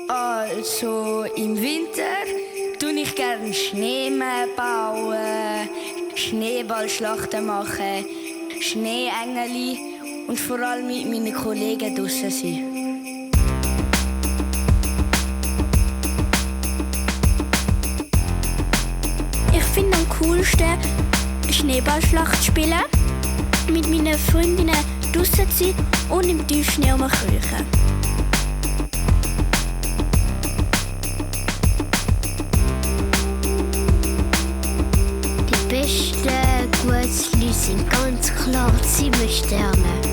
Also im Winter tue ich gerne Schneemann bauen, Schneeballschlachten machen, Schneeengel und vor allem mit meinen Kollegen draussen sein. Ich finde am coolsten Schneeballschlacht spielen, mit meinen Freundinnen draussen sein und im Tiefschnee rumkriechen. Die besten Gutzli sind ganz klar Zwiebelsterne.